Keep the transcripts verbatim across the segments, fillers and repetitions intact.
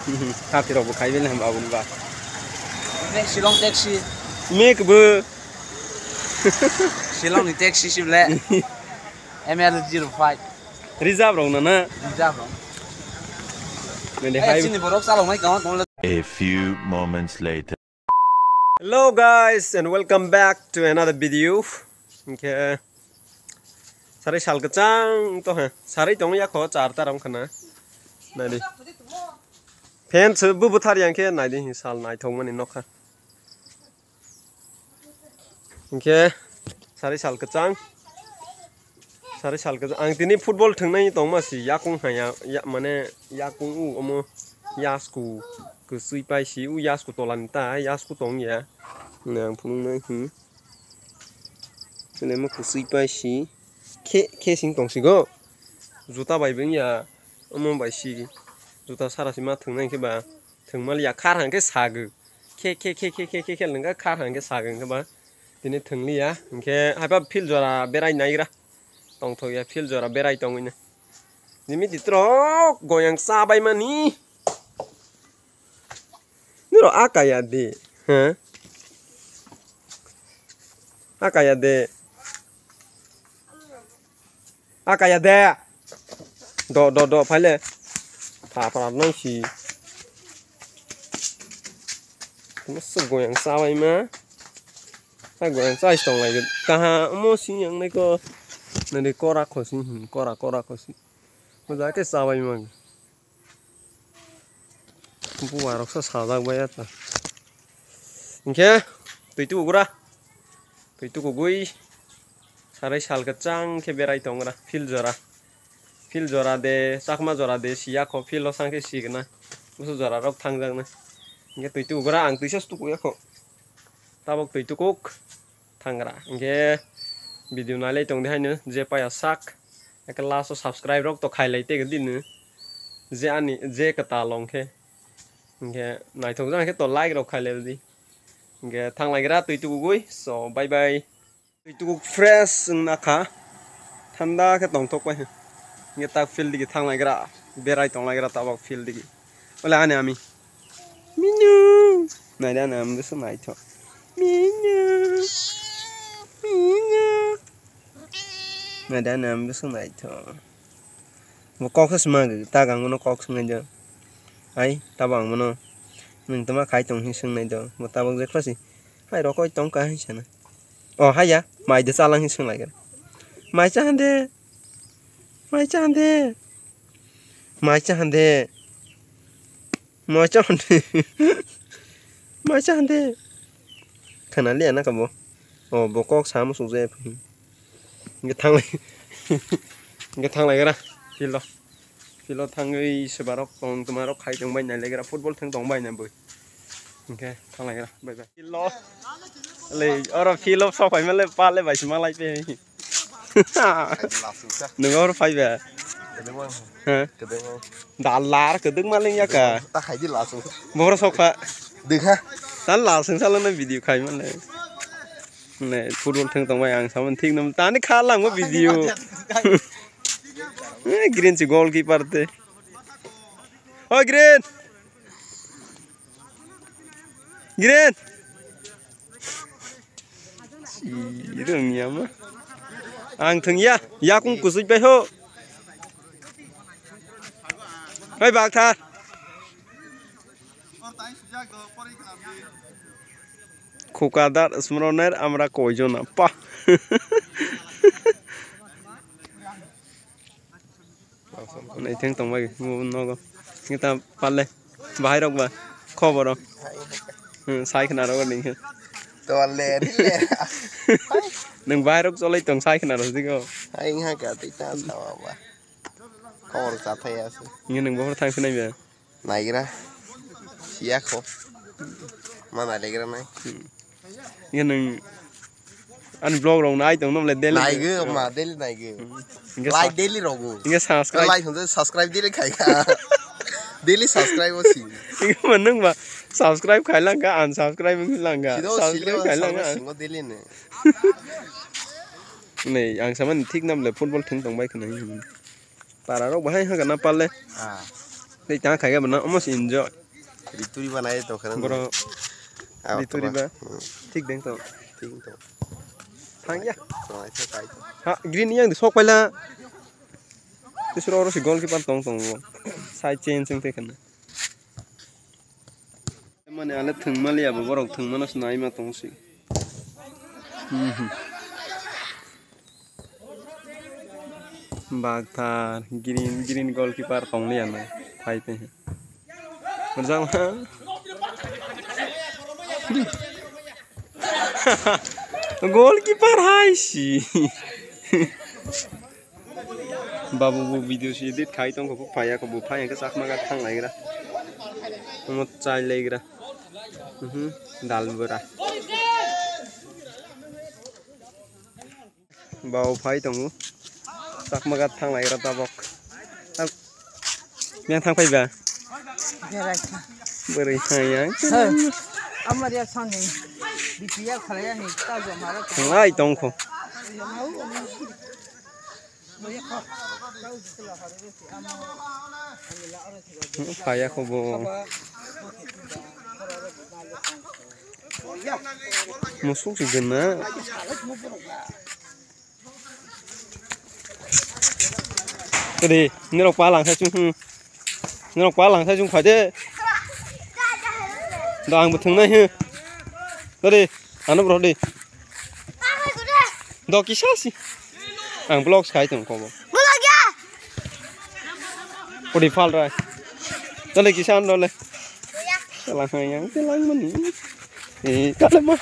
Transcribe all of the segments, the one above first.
Thirty rok bo khai bini hamba aboni ba. Mek Shillong taxi. Mek bo. Shillong ni taxi si ble. M L zero five. Reserve rok na na. Reserve rok. Nang de Eh, hai. Chini borok chalok nai kama tong le. A few moments later. Hello guys and welcome back to another video. Okay. Sarai sal kachang to ha. Sarai tong ya kho char ta rong khana. Nai di. Fan se bu buthar yang khe nai di sal nai thong mani nokha. Hinkhe sarai sal kwchang, sarai sal kwchang. Ang tini football thwngnai tongma si yakung haya, ya, mane yakung u omo yasku kwsui pai si, u yasku tola ni ta yasku tong ya. Nang phunuknai, hmm. Chwlemo kwsui pai si. Khe, khe sing tong si go. Juta bai beng ya, omo bai si. Juta sara si ma thwngnai khe ba. Thwngmaliya, khar hang khe sagw. Khe, khe, khe, khe, khe, khe, khe, lengkha khar hang khe sagw hwnkhe ba. Tini thwngliya, hwnkhe haiba field jora berai naigra. Tongthok ya field jora berai tongwino. Nimi titrok goyang cha bai mani. Nuro akaya de, ha? Akaya de. Akaya de. Do, do, do, phaile. Pha, pha, nang si. Masa goyang chabai ma. Ai goyang chai tong lai. Kaha, mo si yang nai ko. Nani kora khosi, hmm, kora, kora khosi. Mo ja ke chabai ma. Buwa rok sa sajak bai ya ta. Hinkhe twi tukugra. Twi tukugwi sarai sal kwchang khe berai tongra field jora. Field jora de, chakma jora de, siya kho field o sang khe signa. Busu jora rok thangjakna. Hinkhe twi tukugra ang twisa tukuya kho. Tabok twi tukuk. Thangra. Hinkhe video nailai tongdi haino je paya sak. Eke last o subscribe rok to khailai tege dino. Je ani, je kwtal ongkhe. Hinkhe naithok jang khe to like rok khailai di. Hinkhe thanglaigra twi tukugwi. So, bye bye. Twi tukuk fresh wngna kha. Thanda khe tongthok pai. Hinkhe tak field digi thanglaigra. Berai tonglaigra tabok field digi. Ole ani ami. Minu. Naida nam bwswk naithok. Minu. Minu. Naida nam bwswk naithok. Bo kok se sma gwi, tak ang bono kok swngnai do. Ai, tabo ang bono. Nwng tama khai tong hin swngnai do. Bo tabok je khasi. Hai rokoi tong ka hin sana. O haya, mai de chalang hin swnglai gana. Mai cha hande. Mai cha hande. Mai cha hande. Mai cha hande. Mai cha hande. Khana liya na ka bo. O bo kok sa mo suk je. Nge thang lai. Nge thang lai gara. Field o. Field o thangwi swbarok tong tuma rok khai tong bai nai lai gara. Football thang tong bai nai boi. Hinkhe thanglaigra, bye bye. Lo. Le, oro field o sok phaima le pa le bai sima lai pe. Nwng oro phai ba? Ha? Dalar kwdwk ma ling yaka. Ta khai di lasung. Boro sok pha. Dikha. Ta lasung salo na video khai ma le. Ne football thang tong bai ang saman thik nam tani kha lang mo video. Eh, Green si goalkeeper te. Oi Green. Green. Irung yama. Ang thung ya, yakung kusui pai ho. Hai bakthar. Khukadar smroner amra koijona pa. Naitheng tongbai nogo. Ngita palle. Bahai rok ba. Khoboro. Hmm, sai khna rok ning. To le ri le. Nang bahai rok cholai tong sai khna rok digo. Hai ha ka tita sawa ba. Khobor cha thai ase. Ngi nang bohor thang sinai ba. Naigra. Siya kho. Ma naigra nai. Nge nwng ani vlog rok nai tong nole daily. Naigo ma daily naigo. Nge sa- Like daily rogo. Nge subscribe. Like hwnjak subscribe daily khaika. Daily subscribe o si. Nge ma nwng ba subscribe khai langka, unsubscribe wng langka. Sido silo subscribe khai langka. Singo daily ne. Nei ang samani thik nam le football thwng tong bai khna. Para rok bahai haka na palle. Ah. Tei tang khaikhe bono omo se enjoy. Rituri banai to khana. Boro rituri ba. Hmm. Thik deng to. Thik to. Thang ya. Khwlai khe kai to. Ha, green yang sok paila. Tisro oro se goalkeeper tong tong bo. Side change wng tei khana. Mane ale thwngmaliya bo, borok thwngmano se naima tong se. Mhm. Bakthar, green, green goalkeeper tongliya no, phai tei. Rwjakma. Goalkeeper hai si. Babu bo video si edit khai tong kho, phai ya kho, bo phai ya khe chakma gak thang lai gra. Omo chai lai gra. Mhm, dal bwra. Babu phai tongo. Chakma gak thang lai gra tabok. Yang thang phai ba? Berai kha. Bwrwi hai yang. Sir, amariya soni. B P F khalai ani ta joma ro. Thang lai tong kho. Phai ya kho bo. Musuk si gana. Tadi, nirok pa lang sa chung, hmm. Nirok pa lang sa chung phai de. Da ang bo thung nai, hmm. Tadi, ano bro di. Do kisa si. Ang vlog khai tong ko bo. Vlog ya. Pudi phal rai. Tadi kisa an dole. Lang hai yang te lang mani. Eh, kale ma.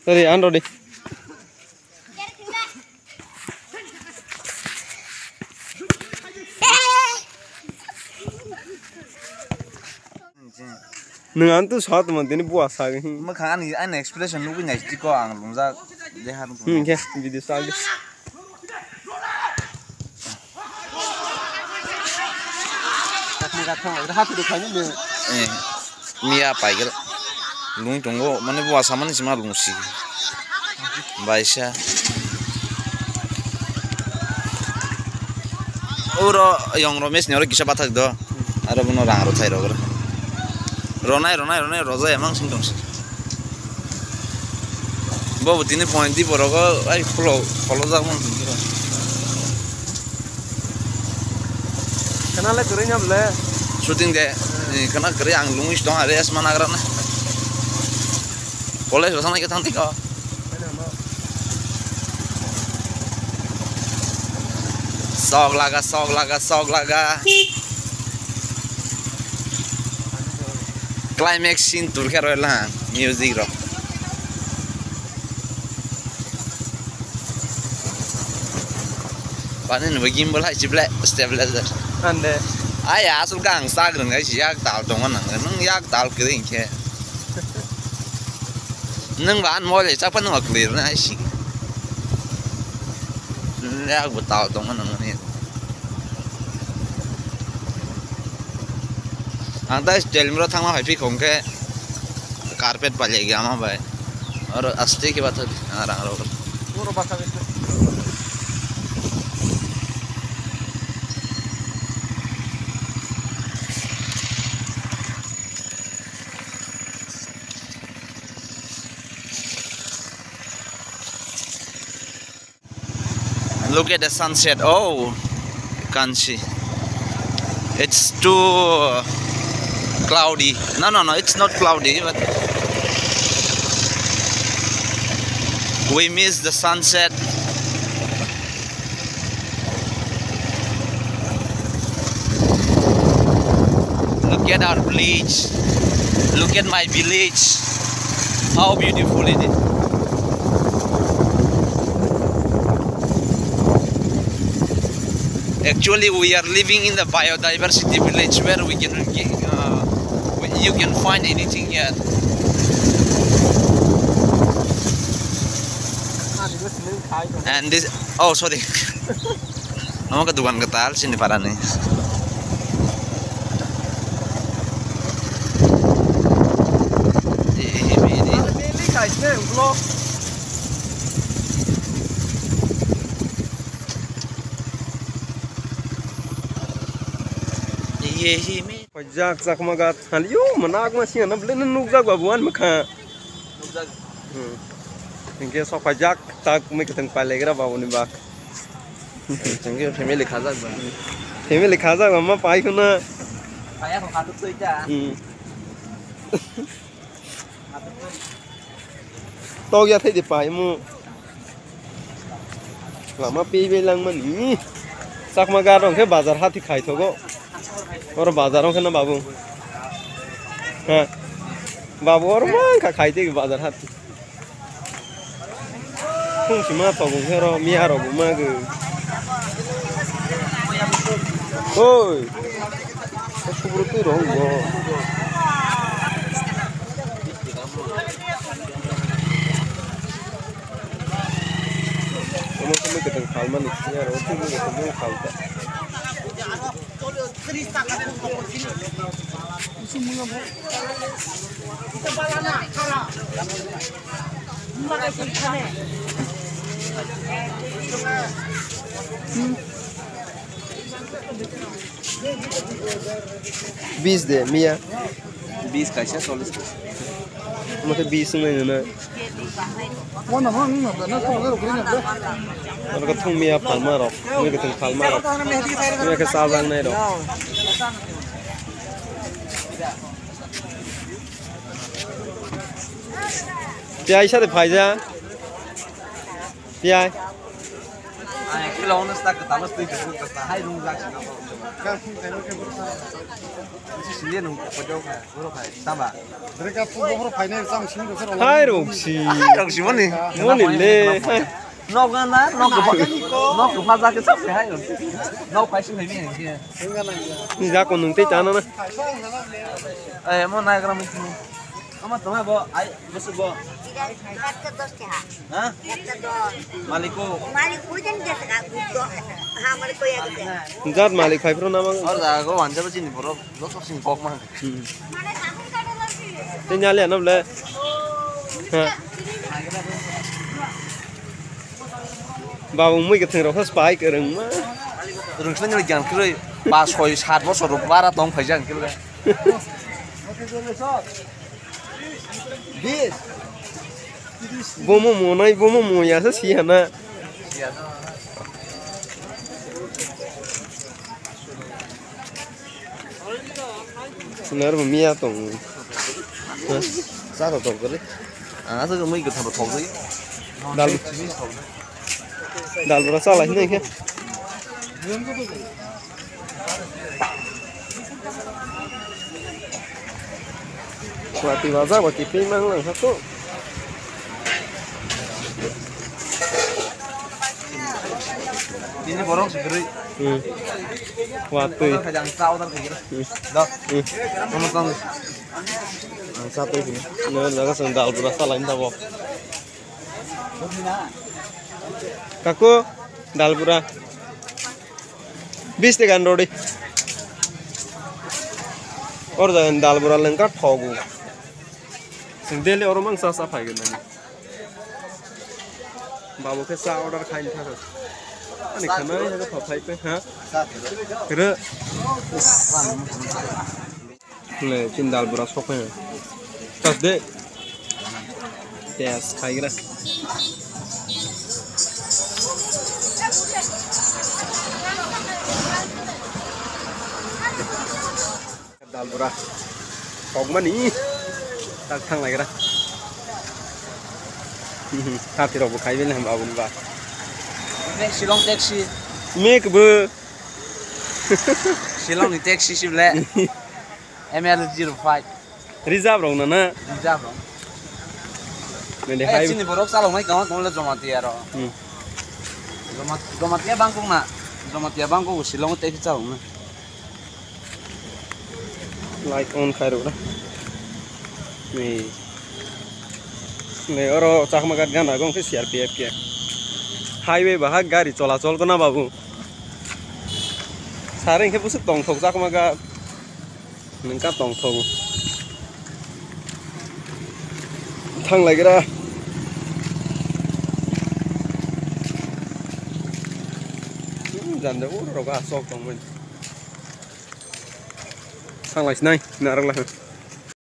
Tadi, an do di. Nwng ang tu sa tongma tini bua sa. Mwkha ani, ani expression nugwi nai tiko ang lungjak. Je harung. Hmm, khe video sa di. Eh, miya paigel lung tongo, mane bo asamani sima lungsi. Baisa. Oro yong romes ni oro kisa bathak do. Aro bono rang ro thai rok. Ronai, ronai, ronai, roja emang sing tongsi. Bo bo tini point di borok o ai follow, follow jak man tini. Kana le kwrwi nya ble? Shooting de. Ni kana kwrwi ang lungwi tong are asma nagra na. College rasa na ke thang tiko. Sok laga, sok laga, sok laga. Climax scene turkhe roi lang music rok. Bani nungwi gimbal hai chible stabilizer. Ande. Ai aswk khe ang sak rwnai si yak tal tongma nang. Nwng yak tal kwrwi hinkhe. Nwng ba an mole chakpa nwng clear na ai si. Yak bo tal tongma nang ni. Ang tai stel mura thangma hai phikong khe carpet pailai gama bai. Oro aste khe bathak rang rok. Puro bathak. Look at the sunset. Oh, you can't see. It's too cloudy. No, no, no, it's not cloudy, but we miss the sunset. Look at our village. Look at my village. How beautiful it is. Actually, we are living in the biodiversity village where we can, uh, you can find anything here. And this, oh, sorry. Omo khe dukan kwtal chini parani. Phaijak Chakma Ghat haliyo, manak ma siyana bwle nung nukjak ba buwan mwkha. Hmm. Hinkhe sok phaijak tak mui kwthwng pailaikra babuni bak. Hinkhe family khajak ba. Family khajak ba ma pai khuna. Hmm. Tok ya thai de pai mu. Lama pi bai langmani. Chakma Ghat rok khe bazar hati khai thogo. Oro bazar rok khe na babu. Ha. Babu oro mang kha khai de bazar hati. Khung sima tok khe ro miya rok ma gw. Oi. Subro twi rok bo. Omo khe mui kwthwng phalmani, phiya rw thwi mui kwthwng mui phalta. Bis de, miya. Bis kaisa, chollish kaisa. Mate bis wngnai nana. Oro khe thung miya phalma rok, mui kwthwng phalma rok. Miya khe chajaknai rok. Tei aisa de phaija. Piyai. Ai, kilo ono sta ka tamas tui ka ka hai rung jak sina ko. Ka sing ka ke. Sini nung ko jo ka, boro ka, tamba. Dere ka pu boro phainai chang sing ka. Hai rung si. Hai rung si mani. Mani le. Nok na na, nok ko. Nok ko pha jak ke sak hai rung. Nok phai sing hai mi hai. Ni ja ko nung tei ta na na. Eh, mo nai gra mo. Ama tama bo ai. Masuk bo. Tiga, empat ke dos ya? Hah? Empat ke dos. Maliko. Maliko jan dia sega gudo. Ha, maliko ya gitu. Jat malik phai phro namang. Or da go wanja ba chini borok, joto sing kok ma. Hmm. Te nyali ano ble. Ha. Babu mui ke theng rok spai ke reng ma. Rung sini nyali gan kiri. Pas koi sat bosor rok bara tong phai jang kiri. Bomo monai, bomo moya se si hana. Sinar bo miya tong. Sa to tong kore. Ah, sa ko mui ko thabo thok. Dal. Dal bura sa lai hinai khe. Watwi wajak watwi pei mang lang kha to. Ini borok se kwrwi. Hmm. Watwi. Order khaidi ang cha order khaidi. Hmm. Do. Hmm. Tamo tamo. Ang cha twi sini. No, naga sang dal bura sa lai tabo. Kaku, dal bura. Bis tegan rodi. Or jagan dal bura lengka thogu. Sing daily oro mang sa sa phai gani. Babu khe sa order khain thaka. Ani khana ya pha phai pe ha. Re. Le, chin dal bura sok phai. Tas de. Test khai gra. Dal bura. Sok mani. Tak thang lai gra. Thati rok bo khai bini ham abun ba. Shillong taxi. Mek bo. Shillong ni taxi si ble. M L zero five. Reserve rok na na? Reserve rok. Nede hai. Chini borok chalok nai kama kama le Jamatia ro. Hmm. Joma-, Jamatia bangkok na. Jamatia bangkok Shillong taxi chalok na. Light on khai rok na. Ni. Ni oro Chakma Ghat gana gong khe C R P F ke. Highway bahai gari cholachol kona babu. Sari khe busuk tongthok Chakma Ghat. Nungka tongthok. Thang lai gra. Hmm, jande ur roga sok tongmani. Tanglai sinai, narwk lai.